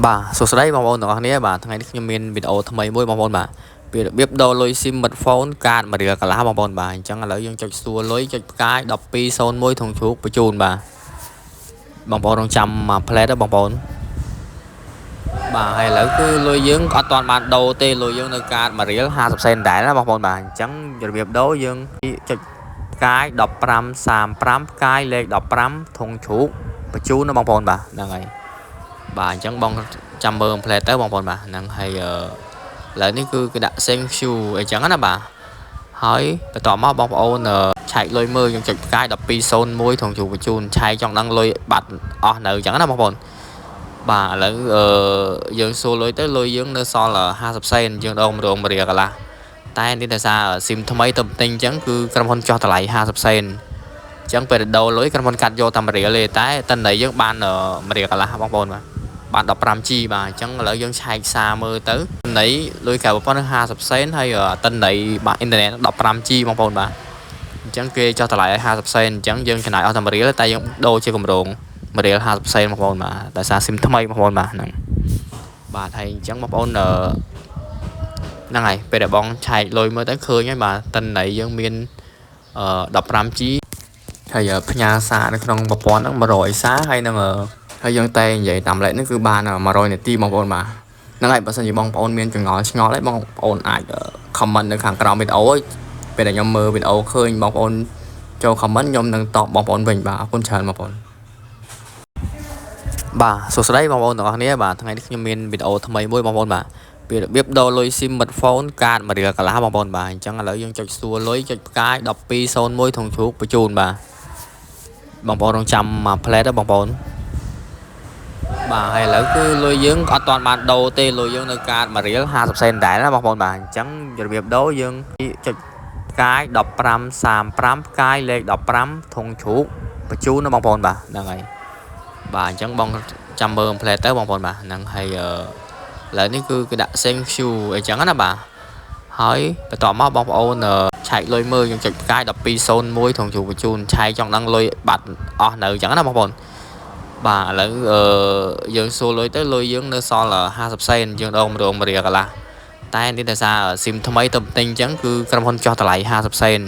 បាទសួស្តីបងប្អូនទាំងអស់គ្នាបាទថ្ងៃនេះខ្ញុំមានវីដេអូថ្មីមួយបងប្អូនបាទពីរបៀបដូរលុយស៊ីមមិត្ត phone កាត1រៀលកន្លះបងប្អូនបាទអញ្ចឹងឥឡូវយើងចុចសួរលុយចុចផ្កាយ1201ធុងជ្រូកបញ្ជូនបាទបងប្អូនរងចាំមួយផ្លែតបងប្អូនបាទហើយឥឡូវគឺលុយយើងអត់ទាន់បានដូរទេលុយយើងនៅកាត1រៀល50សេនដែរណាបងប្អូនបាទអញ្ចឹងរបៀបដូរយើងចុចផ្កាយ1535ផ្កាយលេខ15ធុងជ្រូកបញ្ជូនណាបងប្អូនបាទហ្នឹងហើយបាទអញ្ចឹងបងចាំមើលផ្លែទៅបងប្អូនបាទហ្នឹងហើយឥឡូវនេះគឺគេដាក់ thank you អីចឹងណាបាទហើយបន្ទាប់មកបងប្អូនឆែកលុយមើលយើងចុចផ្កាយ1201ធុងជ្រូកបញ្ជូនឆែកចង់ដឹងលុយបាត់អស់នៅអញ្ចឹងណាបងប្អូនបាទឥឡូវអឺយើងសួរលុយទៅលុយយើងនៅសល់50សេនយើងដងម្ដង1រៀលកន្លះតែនេះដោយសារស៊ីមថ្មីទៅទិញអញ្ចឹងគឺក្រុមហ៊ុនចុះតម្លៃ50សេនអញ្ចឹងពេលដូរលុយក្រុមហ៊ុនកាត់យកតែ1រៀលទេតែតន័យយើងបាន1រៀលកន្លះបងប្អូនបាទបាន 15G បាទអញ្ចឹងឥឡូវយើងឆែកសារមើលទៅន័យលុយក្រៅប្រព័ន្ធនឹង50សេនហើយតិន័យបាទអ៊ីនធឺណិត 15G បងប្អូនបាទអញ្ចឹងគេចុះតម្លៃឲ្យ50សេនអញ្ចឹងយើងចំណាយអស់តែ1រៀលតែយើងដូរជាកម្រង1រៀល50សេនបងប្អូនបាទដោយសារស៊ីមថ្មីបងប្អូនបាទហ្នឹងបាទហើយអញ្ចឹងបងប្អូនហ្នឹងហើយពេលដែលបងឆែកលុយមើលទៅឃើញហើយបាទតិន័យយើងមាន 15G ហើយផ្ញើសារនៅក្នុងប្រព័ន្ធហ្នឹង100សារហើយនឹងហើយយើងតែនិយាយតាមលេខនេះគឺបាន100នាទីបងប្អូនបាទហ្នឹងហើយបើសិនជាបងប្អូនមានចម្ងល់ឆ្ងល់អីបងប្អូនអាច comment នៅខាងក្រោមវីដេអូពេលដែលខ្ញុំមើលវីដេអូឃើញបងប្អូនចូល comment ខ្ញុំនឹងតបបងប្អូនវិញបាទអរគុណច្រើនបងប្អូនបាទសួស្តីបងប្អូនទាំងអស់គ្នាបាទថ្ងៃនេះខ្ញុំមានវីដេអូថ្មីមួយបងប្អូនបាទពីរបៀបដូរលុយស៊ីមមិត្ត phone កាត1រៀលកន្លះបងប្អូនបាទអញ្ចឹងឥឡូវយើងចុចសួរលុយចុចផ្កាយ1201ធុងជ្រូកបញ្ជូនបាទបងប្អូនរងចាំមួយផ្លែតបងប្អូនបាទហើយឥឡូវគឺលុយយើងអត់ទាន់បានដូរទេលុយយើងនៅកាត1រៀល50សេនដែរណាបងប្អូនបាទអញ្ចឹងរបៀបដូរយើងចុចផ្កាយ1535ផ្កាយលេខ15ធុងជ្រូកបញ្ជូនណាបងប្អូនបាទហ្នឹងហើយបាទអញ្ចឹងបងចាំមើលផ្លែទៅបងប្អូនបាទហ្នឹងហើយឥឡូវនេះគឺគេដាក់ thank you អីចឹងណាបាទហើយបន្ទាប់មកបងប្អូនឆែកលុយមើលយើងចុចផ្កាយ1201ធុងជ្រូកបញ្ជូនឆែកចង់ដឹងលុយបាត់អស់នៅអញ្ចឹងណាបងប្អូនបាទឥឡូវអឺយើងសួរលុយទៅលុយយើងនៅសល់50សេនយើងដងម្ដង1រៀលកន្លះតែនេះដោយសារស៊ីមថ្មីទៅទិញអញ្ចឹងគឺក្រុមហ៊ុនចុះតម្លៃ50សេន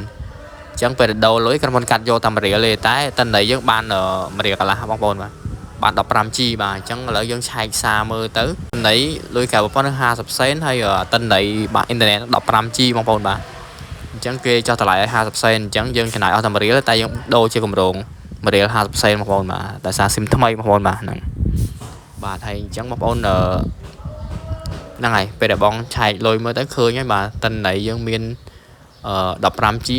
អញ្ចឹងពេលដូរលុយក្រុមហ៊ុនកាត់យកតែ1រៀលទេតែតន័យយើងបាន1រៀលកន្លះបងប្អូនបាទបាន 15G បាទអញ្ចឹងឥឡូវយើងឆែកសារមើលទៅន័យលុយក្រៅប្រព័ន្ធនឹង50សេនហើយតិន័យបាទអ៊ីនធឺណិត 15G បងប្អូនបាទអញ្ចឹងគេចុះតម្លៃឲ្យ50សេនអញ្ចឹងយើងចំណាយអស់តែ1រៀលតែយើងដូរជាកម្រង1រៀល50សេនបងប្អូនបាទដោយសារស៊ីមថ្មីបងប្អូនបាទហ្នឹងបាទហើយអញ្ចឹងបងប្អូនហ្នឹងហើយពេលដែលបងឆែកលុយមើលទៅឃើញហើយបាទតិន័យយើងមាន 15G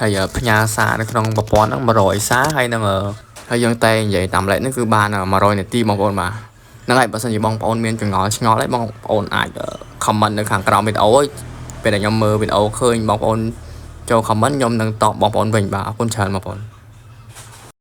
ហើយផ្ញើសារនៅក្នុងប្រព័ន្ធហ្នឹង100សារហើយនឹងហើយយើងតែនិយាយតាមលេខនេះគឺបាន100នាទីបងប្អូនបាទហ្នឹងហើយបើសិនជាបងប្អូនមានចម្ងល់ឆ្ងល់អីបងប្អូនអាច comment នៅខាងក្រោមវីដេអូពេលដែលខ្ញុំមើលវីដេអូឃើញបងប្អូនចូល comment ខ្ញុំនឹងតបបងប្អូនវិញបាទអរគុណច្រើនបងប្អូន។